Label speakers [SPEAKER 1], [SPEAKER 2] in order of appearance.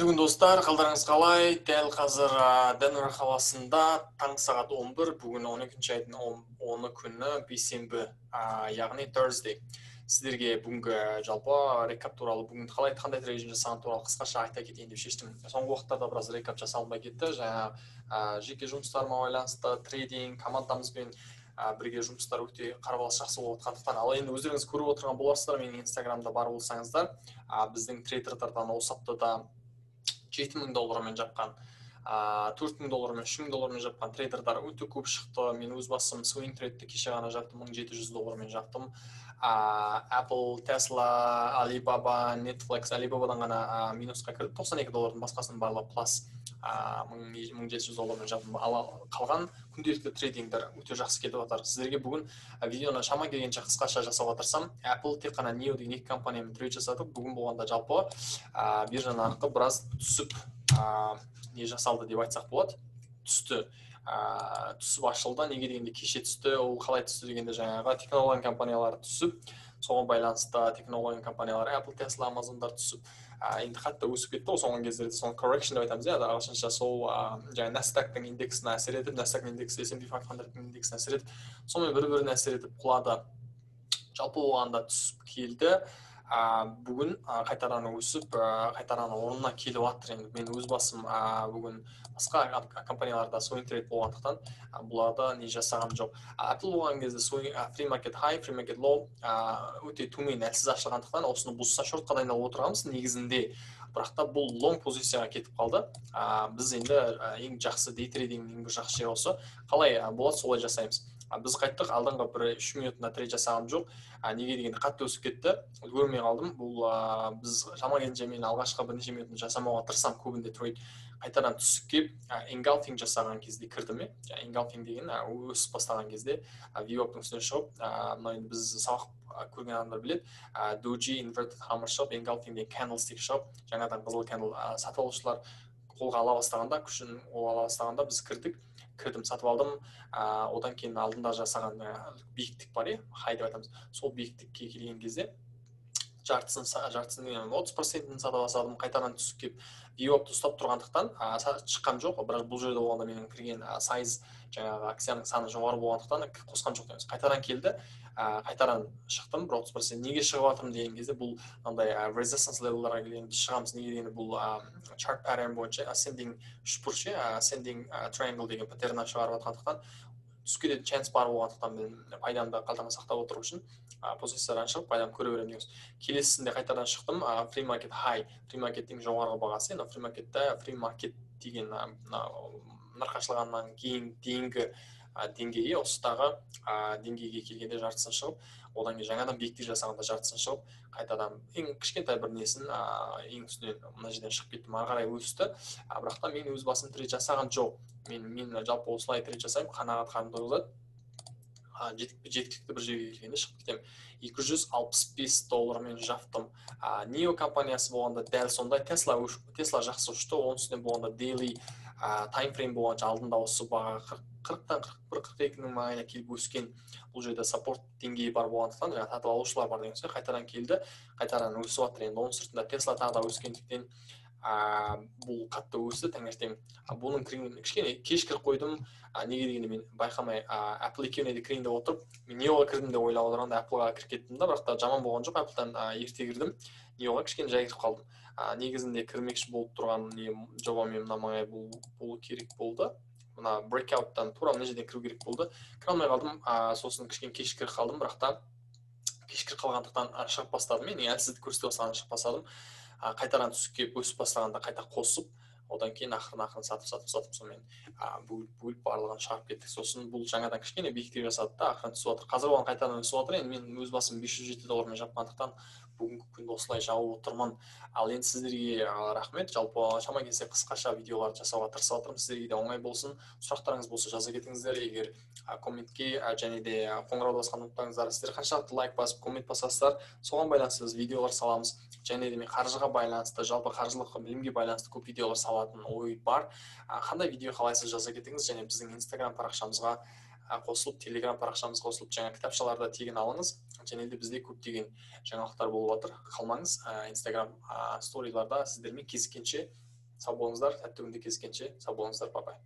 [SPEAKER 1] Қайырлы күн, достар, қалдарыңыз қалай? Дәл қазір Денвер қаласында таң сағат 11, бүгін 12 айдың 10 күні, бейсенбі, яғни Thursday. Сіздерге бүгінгі жалпы recap туралы, бүгін қалай, қандай трейдинг жасаған туралы қысқаша айта кетейін деп шештім. Соңғы уақыттарда біраз recap жасалынбай кетті. Жаңа жеке жұмыстарыма байланысты, трейдинг, командамызбен бірге жұмыстар өте қарбалас, жақсы болып жатқандықтан. Ал енді өздеріңіз көріп отырған боларсыздар, менің инстаграмда бар болсаңыздар, біздің трейдердардан осы аптада 7000 доллармен жапқан, 4000 доллармен, 3000 доллармен жапқан трейдердар өте көп шықты. Мен өз басым swing трейдті кеше ғана жаптым, 1700 доллармен жаптым. Apple, Tesla, Alibaba, Netflix, Alibabадан ғана минусқа кірді, 92 доллардың, басқасының барлығы плюс, 1700 доллармен жаптым. Ал қалған күнделікті трейдингдер өте жақсы кетіп жатыр. Сіздерге бүгін видеоны шама келгенше қысқаша жасауға тырысамын. Apple, тек қана NIO деген екі компаниямен трейд жасадық. Бүгін болғанда жалпы биржа нарқы біраз түсіп, не жасалды деп айтсақ болады, түсті, түсіп ашылды. Неге дегенде, кеше түсті. Ол қалай түсті дегенде, жаңағы технология компаниялары түсіп, соған байланысты технология компаниялары Apple, Tesla, Amazonдар түсіп, енді қатты өсіп кетті ғой соңғы кездерде. Соны correction деп айтамыз, иә, ағылшынша. Сол жаңағы NASDAQ-тың индексіне әсер етіп, NASDAQ индексі S&P 500-тың индексіне әсер етіп, сонымен бір біріне әсер етіп құлады. Жалпы болғанда түсіп келді. Бүгін қайтадан өсіп, қайтадан орнына келіп жатыр. Енді мен өз басым бүгін басқа компанияларда swing trade болғандықтан, бұларда не жасаған жоқ. Apple болған кезде swing pre-market high, pre-market low өте төмен, әлсіз ашылғандықтан, осыны бұзса, шортқа дайындалып отырғанбыз негізінде. Бірақ та бұл лонг позицияға кетіп қалды. Біз енді ең жақсы day trading, ең бір жақсы жері осы, қалай болады, солай жасаймыз. Біз қайттық, алдыңғы бір 3 минутында трейд жасаған жоқ. Неге дегенде, қатты өсіп кетті, үлгермей қалдым. Бұл біз шама келгенше мен алғашқы бірнеше минутын жасамауға тырысамын көбінде трейд. Қайтадан түсіп келіп, engulfing жасаған кезде кірдім, иә. Engulfing деген өсіп бастаған кезде VWAP-тың үстіне шығып, мына енді біз сабақ көрген адамдар біледі, doji, inverted hammer шығып, engulfing деген candlestick шығып, жаңадан қызыл candle, сатып алушылар қолға ала бастағанда, күшін қолға ала бастағанда біз кірдік. Кірдім, сатып алдым. Одан кейін алдында жасаған биіктік бар, иә, хай деп айтамыз. Сол биіктікке келген кезде жартысын, жартысын, 30%-ін сатып бастадым. Қайтадан түсіп келіп, VWAP-ты ұстап тұрғандықтан, шыққан жоқ. Бірақ бұл жерде болғанда менің кірген сайз, жаңағы акцияның саны жоғары болғандықтан, қосқан жоқ дейміз. Қайтадан келді, қайтадан шықтым бір 30%. Неге шығып жатырмын деген кезде, бұл мынандай resistance level-дарға келгенде біз шығамыз. Неге дегенде, бұл chart pattern бойынша ascending үшбұрыш, иә, ascending triangle деген паттерннан шығарып жатқандықтан, түсіп кететін шанс бар болғандықтан, мен пайдамды қалтама сақтап отыру үшін позициядан шығып, пайдамды көре беремін деген. Келесісінде қайтадан шықтым. Pre-market high, pre-market-тің жоғарғы бағасы. Енді pre-market-те, pre-market деген мына нарық ашылғаннан кейін дейінгі деңгейі. Осыдағы деңгейге келгенде жартысын шығып, одан кейін жаңадан биіктік жасағанда жартысын шығып, қайтадан ең кішкентай бір несін, ең үстінен мына жерден шығып кеттім. Ары қарай өсті. Бірақ та мен өз басым трейд жасаған жоқ. Мен жалпы осылай трейд жасаймын, қанағат қарным тойғызады. Жеткілікті бір жерге келгенде шығып кетемін. 265 доллармен жаптым. NIO компаниясы болғанда дәл сондай. Тесла, Тесла жақсы ұшты. Оның үстіне болғанда daily time болғанша алдында осы баға 40-тан 41, 42-нің маңайына келіп өскен. Бұл жерде support деңгейі бар болғандықтан, жаңағы сатып алушылар бар деген сөз. Қайтадан келді, қайтадан өсіп жатыр. Енді оның сыртында Тесла тағы да өскендіктен, бұл қатты өсті таңертең. Бұның кірген кішкене кеш кіріп қойдым. Неге дегенде, мен байқамай, Apple екеуіне де кірейін деп отырып, мен NIO-ға кірдім деп ойлап отырғанда, Apple-ға кіріп кеттім да. Бірақ та жаман болған жоқ, Apple-дан ерте кірдім, NIO-ға кішкене жай кіріп қалдым. Негізінде кірмекші болып тұрған не жобамен мына маңай болу керек болды. Мына breakout-тан тура мына жерден кіру керек болды, кіре алмай қалдым. Сосын кішкене кеш кіріп қалдым. Бірақ та кеш кіріп қалғандықтан, шығып бастадым. Мен әлсіздік көрсете бастағанда шығып бастадым. Қайтадан түсіп келіп, өсіп бастағанда қайта қосып, одан кейін ақырын ақырын сатып, сатып, сатып, сонымен бөліп бөліп барлығын шығарып кеттік. Сосын бұл жаңадан кішкене биіктік жасады да, ақырын түсіп жатыр. Қазір оған қайтадан өсіп жатыр. Енді мен өз басым 507 доллармен жапқандықтан, бүгінгі күнді осылай жауып отырмын. Ал енді сіздерге рахмет. Жалпы шама келсе қысқаша видеолар жасауға тырысып жатырмын, сіздерге де оңай болсын. Сұрақтарыңыз болса, жаза кетіңіздер егер комментке және де қоңырауды басқанды ұмытпаңыздар. Сіздер қаншалықты лайк басып, коммент басасыздар, соған байланысты біз видеолар саламыз. Және де мен қаржыға байланысты, жалпы қаржылық білімге байланысты көп видеолар салатын ой бар. Қандай видео қалайсыз, жаза кетіңіз. Және біздің инстаграм парақшамызға қосылып, телеграм парақшамызға қосылып, жаңа кітапшаларды тегін алыңыз. Және де бізде көптеген жаңалықтар болып жатыр, қалмаңыз. Инстаграм сториларда сіздермен кездескенше. Сау болыңыздар, сәтті күнде кездескенше. Сау болыңыздар, bye bye.